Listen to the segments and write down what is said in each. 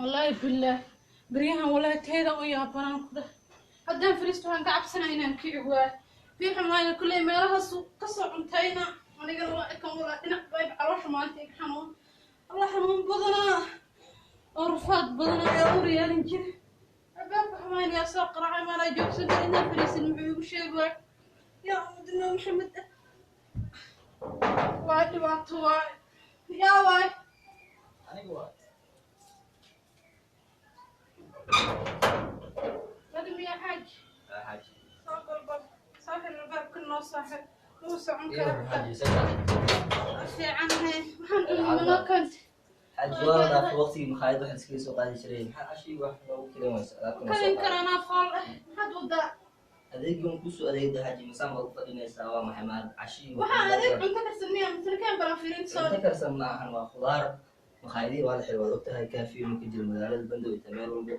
Wallaahi billaah, baryahan wallaahi teeda u yaabanaan ku dheh. Haddaan fariisto waxaan ka cabsanaa inaan kici waayo. Fiixa maayo kulley meelahaasu kasoo cuntayna, anigana waa ekan walaa dhinac bayb caloosha maanta iga xanuun. Allah, xanuun badanaa oo rafaad badanaa ee uur yeelan jira. Albaabka xumayn yaa soo qaracay? Maanaa joogsan kara inaan fariisin. Muxuu igu sheegi waay? Yaa ummadna Maxamed ah, waa dhibaato waay. Yaa waay? Aniga waa. Madam yaa xaaji. Xaaji. Soo galbal, soo xir albaabka, noo soo xir. Wuu socon iyo karaa. Xaaji saka. Fiicanahay, waxaan cunay manoo keentay. Xaaji, waa la dhaafay waqtigii makhaayad waxa iskaga soo qaadi jiray. Maxaa cashii wax noogu kiran waysa alaabta noo soo Karin qaadi. Karanaa fool ah, maxaad wadaa? Adeegii un kusoo adeegda xaaji, masaan baad u fadhinaysaa? Waa maxay maad cashii? Waxaan adeeg cunto karsan miya? Masalkeen balan fiirin soo. Cunto karsan ma ahan, waa khudaar. Makhaayadihii waa la xiray, waad ogtahay. Kaafiyo ma ka jiro magaalada, bandow inta meel walbo.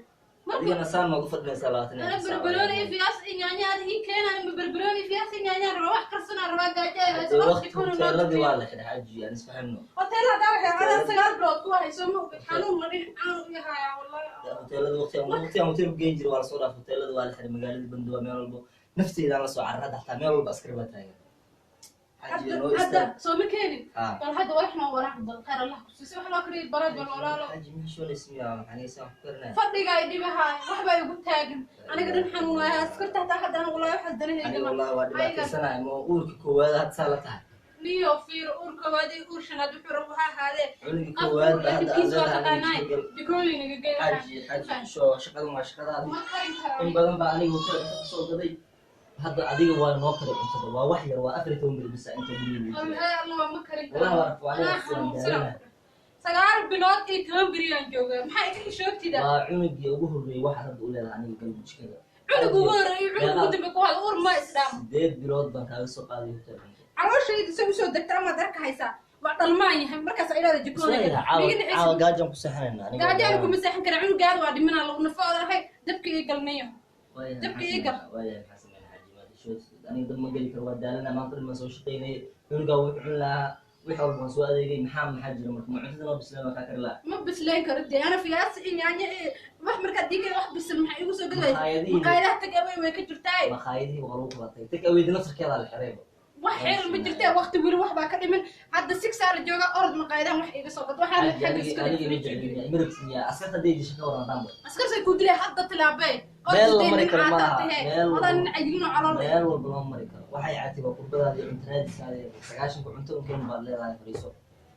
Adigana saan maad u fadhinaysaa 24 Ana saac? Barbarooni iyo fiyaas iyo yaanyo aad ii keenaan ma? Barbarooni, fiyaas iyo yaanyo rabaa, wax karsanaa rabaa, gaajo ay hayso. Hadee waqti hoteeladii waa la xiray xaaji, aan isfahamno. Hoteelada waxay adaa 9 bilood ku hayso, ma ogid? Xanuun ma dhinacaan u yahayaa wallahi. Hoteelada waqti aan hotel ku geyn jiray waa lasoo dhaafay. Hoteelada waa la xiray, magaalada bandow waa meel walbo. Nafteydaan la soo carray hadda, xataa meel walba askari baa taagan. Xaaji, noo Hadda istaag. Soo ma keenin? Ha. Bal hadda wax noo walaaq, bal khayr Allah ku siisay, wax loo kariyo barad bal walaalo. Xaaji, ma xishoonaysa miyaa? Maxaa nigaysa wax ku karinaya? Fadhiga ay dhibahaay, waxbaa igu taagan, aniga dhan xanuunaya. Askarta hataa hadda anigu wallahi waxaas danahayga Aniga ma wallahi waa dhibaataysanahay. Ma uurka koowaad hadda saa la tahay? Niyo fiir, uur koowaad iyo uur shanaad wuxuu rabo ha ahaadee. Cunugii Qofka koowaad uur ba hadda aad dhibkiisa waa leedahay taqaanaay. aniga gal. Jikooyinaga gey. Xaaji, xaaji, xishoo, shaqadan waa shaqadaadi. Ma karin karaa. In badan baa aniga hotelka ka soo gaday. Hadda adiga waa noo kari cuntada, waa wax yar, waa 14 beri bisa inta guriga lagu jiray. Ay Allah, ma karin Wallahi karaa. waa aniga Anaa xanuunsan. daalana. 9 bilood iyo 10 beriyaan joogaa, maxaa iga xishoogtida? Waa cunugii ugu horreeyay waxaad hadda u leedahay aniga galbu jikada. Cunug ugu horreeyay, cunug ugu dambe ku hada uur ma isdhaamo. 8 bilood baan kaaga soo qaaday hotel cunto. Calooshayda say usoo degta amaad arka haysaa, waa dhalmaan yahay markaas ay leedahay jikooyinka. Isla caawa caawa gaajaan ku seexanayna aniga. Gaajaan kuma seexan kara, cunugaada waa dhimanaa lagu nafooda ahay. Dabka ii galnayo. Waayahay, Dabka maxaa ii gal. sameynaa? Waayahay, maxaa sameynaa xaaji? Maad xishoodsid. Aniga dab ma geli karo, waa daalana, maanta dhan baan soo shaqaynayay. Cunugaa wuxuu cuni lahaa, wix walba waan soo adeegay. Maxaa jira marka? Ma cuntada noo bisleen waa kaa kari lahaa? Ma bislayn karo dee, ana fiyaas iyo yaanyo iyo wax markaad diigay wax bisil maxaa igu soo gadaysa? Makhaayadihii- Maqaayadaha tag away way ka jirtaay. Makhaayadihii waa lagu kala tagay, take away naftarkeedaa la xirayba. Wax xeer ma jirtee, waqti weli wax baa ka dhiman. Hadda six aa la jooga, orod maqaayadahan wax iga soo gad. Waxaan Xaaji, xagga aniga iska aniga ima jeclin, ima rabtid miyaa? Askarta hadday disho ka waran haddaan Askarsay ku dilay hadda tilaabee. Meel la mari karo maaha, meel Wadaa nin cayilin oo calool leh. Meel walba lama mari karo. Waxay catay waa kurbadaada iyo cuntaraadisaada. 90-ka cunto unkeen baad leedahay, fariiso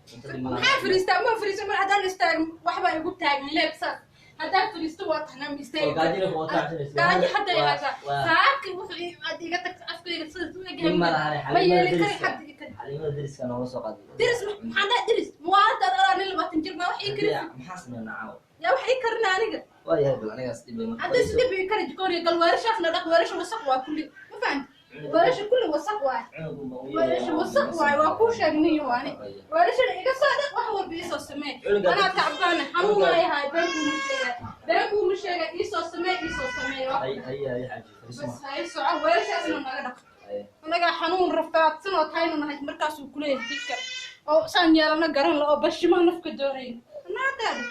cuntadii malaha. Maxaa fariistaa? Ma fariisto. Mar haddaan istaagin waxbaa igu taagan leeb saas. Haddaan fariisto waa tahnaa, ma istaagi. Oo gaajina ku wataa cunaysa. Gaajo hadda ay Waa- haysaa. Saaki wuxuu aad iga tagta afkayga sidaas u egyahay. Nin ma lahane. Ma Xalimada yeeli kari deriska. hadda ii kari. Xalimada deriska nooga soo qaaday. Diris maxaan dhahay? Diris muwaaradaad adaa nin 20 jir maa wax ii karin? Maxaa sameynaa caawa? Yaa wax ii karina aniga? Waa yahay, bal anigaas dhibay marka. Hadda si dib ii kari, jikooniga gal, weelashaasna dhaq. Weelasha wasaq waa kulli, ma fahamti? Weelasha kulli wasaq waay. Cunugun baan u Weelasha yeerayaa. wasaq waay, waa kuu sheegniyo waani. Weelashana iga soo dhaq, wax walba iisoo samee. Cunuga Anaa dadkiis- tacbaana, xanuun ay haay, been kuuma sheega, been kuuma sheega. Iisoo samee, iisoo samee waa. Hay hay hay xaaji, fariiso. Bas hay soco, weelashaasna naga dhaq. Hay. Anagaa xanuun rafaadsan oo tahaynu nahay, markaasuu kuleeyahay jidka oo saan yeelana garan la oo bashimaa nafka doonayn naadaada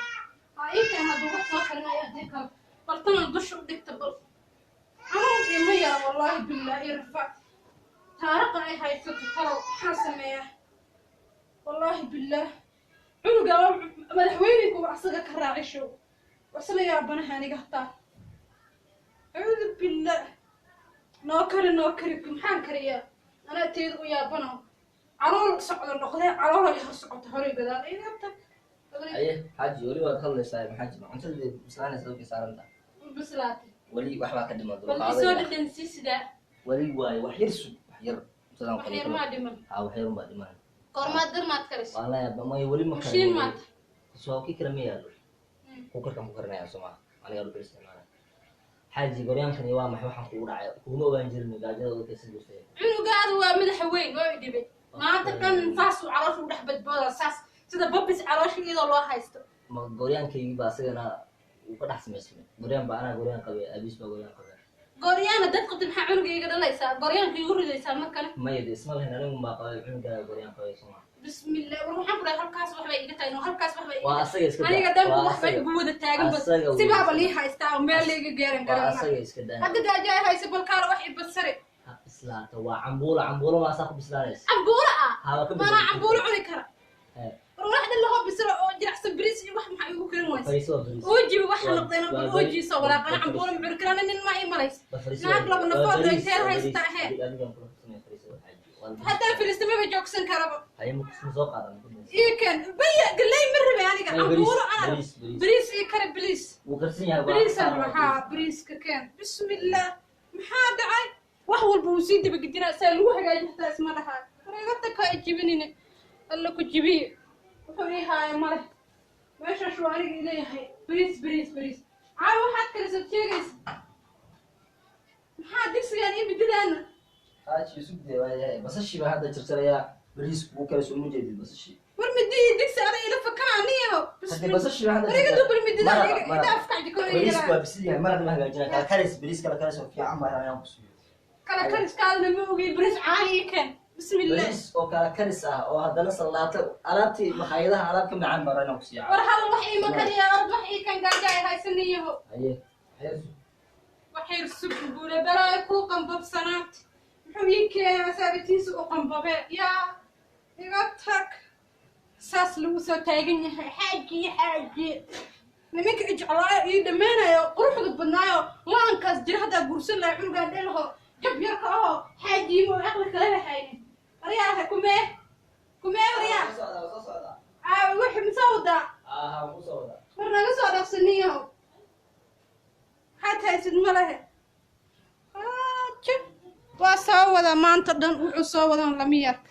ha ii keen. Hadduu wax soo karinayo haddii kale baltana dusha u dhigta. Bal xanuun ima yara wallaahi billaahi, rafaad taariqa ay haysato. Talow maxaa sameeyaa? Wallaahi billaah, cunuga madaxweyninku asaga ka raacisho wasla yaabanaha aniga hataa. Acuudu billaah, noo kari, noo kari. Maxaan kariyaa? Anaa teeda u yaabano, calool socdo noqdee, calool ay hor socoto horay gadaal iga tag. Haye xaaji, weli waad hadlaysaa. Maxaa jira? Cuntadii bislaanaysa, dabkay saaran tahay. Bislaatay. Weli waxbaa ka dhiman. Bal isoo dhadhansii sidaa. Weli waaye, wax yar sug, wax yar cuntadan. Wax yar maa dhiman. Ha, wax yar unbaa dhiman. Goormaad darmaad karis? Waa la yaaba, maya weli ma Mashiin karin. maata. Soo kii kale ma yaalo. Kukarkan ku karinaya soo maha, aniga dhulka isticmaala. Xaaji, goryaankani waa maxay? Waxaan kugu dhacay kuguma ogaan jirin, gaajada u kaysan jirtay. Cunugaadu waa madaxa weyn oo i dhibay maanta dhan, saasuu caloosha u dhex badbooda, saas sida babis caloosha iyadoo loo haysto. Ma goryaankaygi baa isagana uu ka dhex samaysmay? Goryaan baa anaa goryaan qabay, aabiis baa goryaan qabay. Gooryaana dad qabta, maxaa cunuga iga dhalaysaa? Gooryaanka igu ridaysaa mar kale? Maya de, isma lahayn, anigu baa qabay, cunugaaga goryaan qabay soo maha. Bismillah, war waxaan ku dhahay halkaas waxbay iga taagan, halkaas waxbay iga Waa asaga, iska daa. Aniga dhanku Waa waxbay asaga. igu wada taagan bas. Asaga wey. Sibaaba lii haystaa oo meel layga gaaran Waa garana. asaga, iska daa. Hadda gaajo ay haysa, balkaala wax ibadsare. Ha bislaato, waa cambuulo, cambuulo maasaa ku bislaanaysa. Cambuulo ah? Ha, waa ka Maanaa bedelan. Cambuulo cuni kara. He. War wax dhan lahoo bislo oo jilicsan, bariis iyo wax maxaa igu karin waysa? Fariiso, waa bariis. Oojiba waxa Waa- noqdeen waa bal bariis. oojiisa walaaqana Waa cambuulo ma cuni karana, nin ma ii malays. Waa fariiso. Naag laba Waa nafood bariis, oo intee waa bariis. haystaa he. Adigaan kula farsamaya fariiso, waa xaaji. Waa bariis. Haddaa firiista maba joogsan karaba. Haye, ma soo qaadan, ma ku Ii keen baya galey, ma rabe aniga. May bariis, Cambuulo ana bariis, bariis. Bariis ii kare, bariis. Wuu karsan yahay, waa Bariisaan waa rabaa, bariiska keen. Bismillah, maxaa dhacay? Wax walba wuu sii dabagedinaa, saa lagu hagaaji xataa isma dhahaa. Wareegata ka jibinine, Alla ku jibiye. Wuxuu ii haaya male meeshaas uu aniga ileeyahay bariis, bariis, bariis. Caawa waxaad kalisad sheegaysa maxaa digsigaan iyo mididaana? Xaaji, isug dee, waa yahay. Basashii baa hadda jarjarayaa, bariis kuu kale soo ma jeedid basashii. War midi iyo digsi ana ila fakanaa niyaho. Haddii basashii baa hadda Wareega jarjara- dubal mididaan Maraqa, iga maraqa. afkacji koo. Bariisku waa bisil yahay, maraq ma hagaajinaa. Kala karis, bariis kala karis oo fiican baa rabaa inaan ku siiyo. Kala kariskaadana ma ogey, bariis caani ii keen. Bismillah. Bariis oo kala karis ah oo haddana sallaato, alaabtii makhaayadaha alaab ka macaan baa rabaa inaan ku siiyo. War hadal wax iima kariya, ord wax ii kan, gaajo ay haysaniyaho. Haye, haye. Waxay sug buule balaayo kuu qambabsanaat. Muxuu ii keenaa saabitiisa u qambabee? Yaa iga tag, saas lagu soo taagan yahay. Xaaji, xaaji, nimanka ijeclaayo ii dhammaanayo, quruxda badnaayo, la-ankaas jira haddaa guursan lahay cunugaan dhelho jab yarka aho xaajiimo oo aqli kalaba haynin. Waryaa kumee, kumee, waryaa. Soo socdaa, soo socdaa. Aa, wixii masoo wadaa? Aha, waan ku soo wadaa. War naga soo dhaqsaniyahow, waxaad haysid ma lehe. Jab waa soo wadaa maanta dhan, wuxuu soo wadan lama yarka.